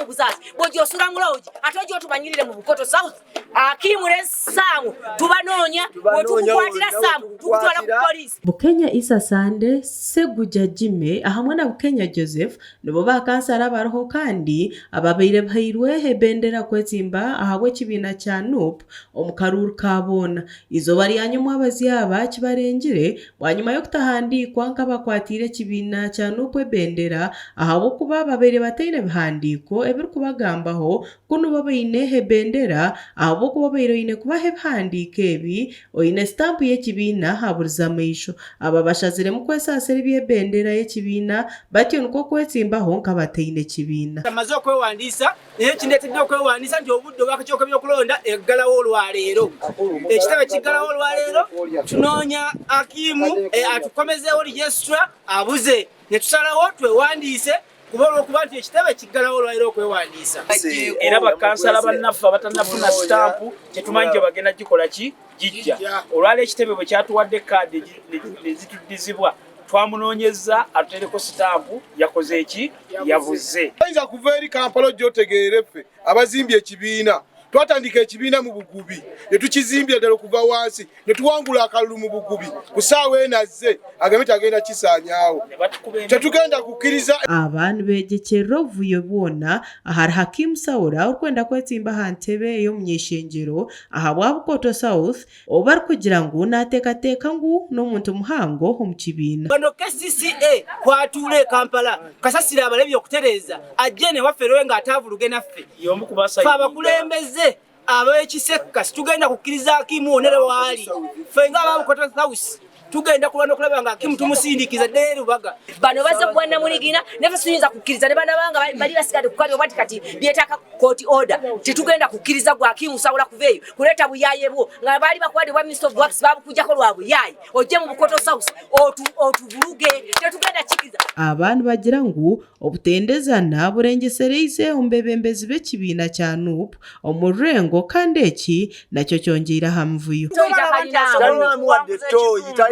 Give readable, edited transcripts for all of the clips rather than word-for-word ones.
Buzazi bw'ojja osula mu lodge, ate ojja otumanyirire mu Bukoto South. Akimu ne Saamu tubanoonya, wetukukwatira Saamu tukutwala ku poliisi. Bukenya Isa Sande, Ssegujja Jimmy ahamwe na Bukenya Joseph nibo bakansara abariho kandi ababaire bahairwe ebendera kwetsimba ahabw'ekibiina kya NUP omu karuuru ka boona. Eizooba rya nyomwabazyo aba kibarengire bwanyima y'okutahandiikwa nk'abakwatiire ekibiina kya NUP ebendera ahabw'okuba babaire bataine bihandiiko ebirikubagambaho kunu bo baine ebendera ahabw'okuba obaire oine kubaha ebihandiiko ebi oine sitampu y'ekibiina haburize amaisho. Aba bashaziremu kwesaasira eby'ebendera y'ekibiina batyo nikwo kwetsimbaho nk'abataine kibiina. Amaze okwewandiisa, naye ekindeetedde okwewandiisa nti obudde obw'akakiiko k'ebyokulonda eggalawo olwaleero, ekitebe kiggalawo olwaleero. Tunoonya Akiimu atukomezeewo registrar, abuze, ne tusalawo twewandiise kuba olwokuba nti ekitebe kiggalawo olwaleero okwewandiisa. Era bakansala bannaffe abatannafuna sitampu, tetumanyi gye bagenda gikola ki gijja. Olwala ekitebe bwe kyatuwadde kaadi ne zituddizibwa, twamunoonyezza atutereko sitampu, yakoze eki? Yabuze. Ayinza kuva eri Kampala ojja otegeere ffe abazimbye ekibiina. Twatandika ekibiina mu Bugubi ne tukizimbya ddala okuva wansi ne tuwangula akalulu mu Bugubi. Ku ssaawa eno azze agambe tagenda kisaanyaawo, tetugenda kukkiriza. Aba nibeegyekyerera obuvuyo bwona ahari Hakim Saura orikwenda kwetsimba aha ntebe y'omunyeshengyero ahabwa Bukoto South, obu barikugira ngu naateekateeka ngu n'omuntu muhango omu kibiina. Wano KCCA kwatuula e Kampala, kasasiro abalebye okutereeza, ajje ne waffe lwe ng'ataavuluge naffe. Y'omu ku Fe abakulembeze ab'ekisekka situgenda kukkiriza Akimu wonere waali. Ffe nga aba Bukoto South tugenda kulwana okulaba nga Akimu tumusindikiza dde Rubaga. Bano bazze kuwa Namuligina, naffe tuyinza kukkiriza ne banabanga bali basigadde kukali obwati kati byetaaga court order. Tetugenda kukkiriza gwe Akimu Sawula kuva eyo kuleeta buyaaye bwo nga baali bakuwadde bwa Minister of Works, babukujjako lwa buyaaye, ojje mu Bukoto South otuvuluge. Tetugenda kikkiriza. Aba nibagira ngu obutendezana burengyesereize omu bebembezi b'ekibiina kya NUP omu rurengo, kandi eki nakyo kyongyeire aha mivuyo.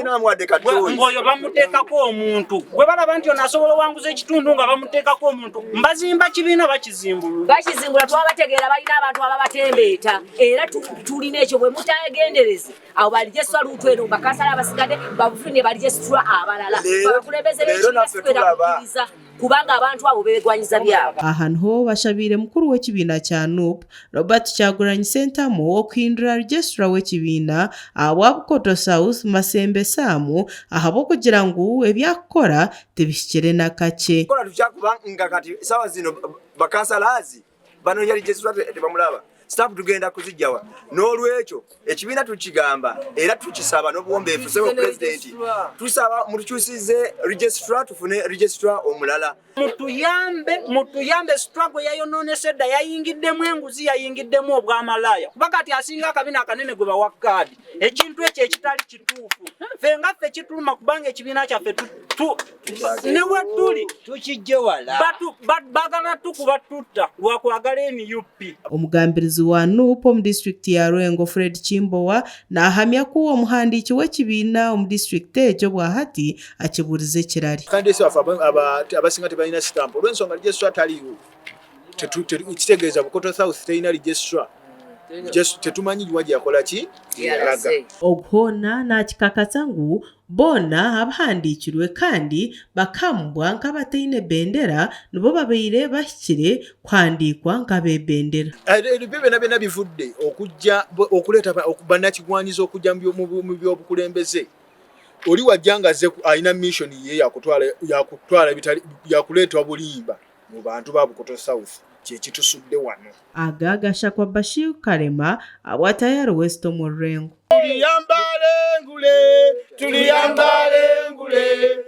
Ng'oyo bamuteekako omuntu gwe balaba nti ono asobola owanguza ekitundu, nga bamuteekako omuntu. Mbazimba kibiina, bakizimbulula. Bakizimbula, twabategeera, balina abantu ababatembeeta, era tulina ekyo. Bwe mutagendereze abo balijestwa luutu eno, bakansala abasigadde babufune balijestwa abalala, abakulembeze b'ekibiina situgenda kukkiriza kubanga abantu abo beegwanyiza byabwe. Aha niho bashabiire mukuru w'ekibiina kya NUP Robert Kyagulanyi Ssentamu okuhindura registrar w'ekibiina ahabwa Bukoto South Masembe Saamu, ahabw'okugira ngu ebyakukora tibihikire n'akakye. Kola tukyakuba nga kati sawa zino bakansalazi banoonya registrar, tebamulaba. Staff tugenda kuzijjawa? N'olwekyo ekibiina tukigamba era tukisaba n'obuwombeefu, sebo pulezidenti, tusaba mutukyusize registrar, tufune registrar omulala. Mutuyambe, mutuyambe. Struggle yayononese dda, yayingiddemu enguzi, yayingiddemu obwamalaaya, kuba kati asinga akabina akanene gwe bawa kaadi, ekintu ekyo ekitali kituufu. Ffe nga ffe kituluma kubanga ekibiina kyaffe ne we tuli tukijje wala. Bagala tukuba tutta lwakwagala NUP. Omugambirizi wa NUP omu disitulikiti ya Lwengo Fred Kimbowa naahamya ku omuhandiiki w'ekibiina omu disitulikiti egyo bwahati akiburize ekirari. Kandi esi baffe abasinga tebalina sitampu olw'ensonga registrar taliiwo. Kitegeeza Bukoto South terina registrar. Tetumanyi wa gyeyakola ki gyeyalaga. Oguhoona nakikakasa ngu boona abahandiikirwe kandi bakambwa nk'abataine bendera nibo babaire bahikire kuhandiikwa nk'ab'ebendera. Ebyo byonna byonna bivudde okujja okuleeta bannakigwanyiza okujja mu byobukulembeze. Oli wajja nga azze alina mission ye yakutwala ebitali, yakuleeta bulimba mu bantu ba Bukoto South, kyekitusudde wano. Aga gashakwa Bashir Karema abwa Tayari West omu Rurengo. Tuliyambale ngule, tuliyambale ngule.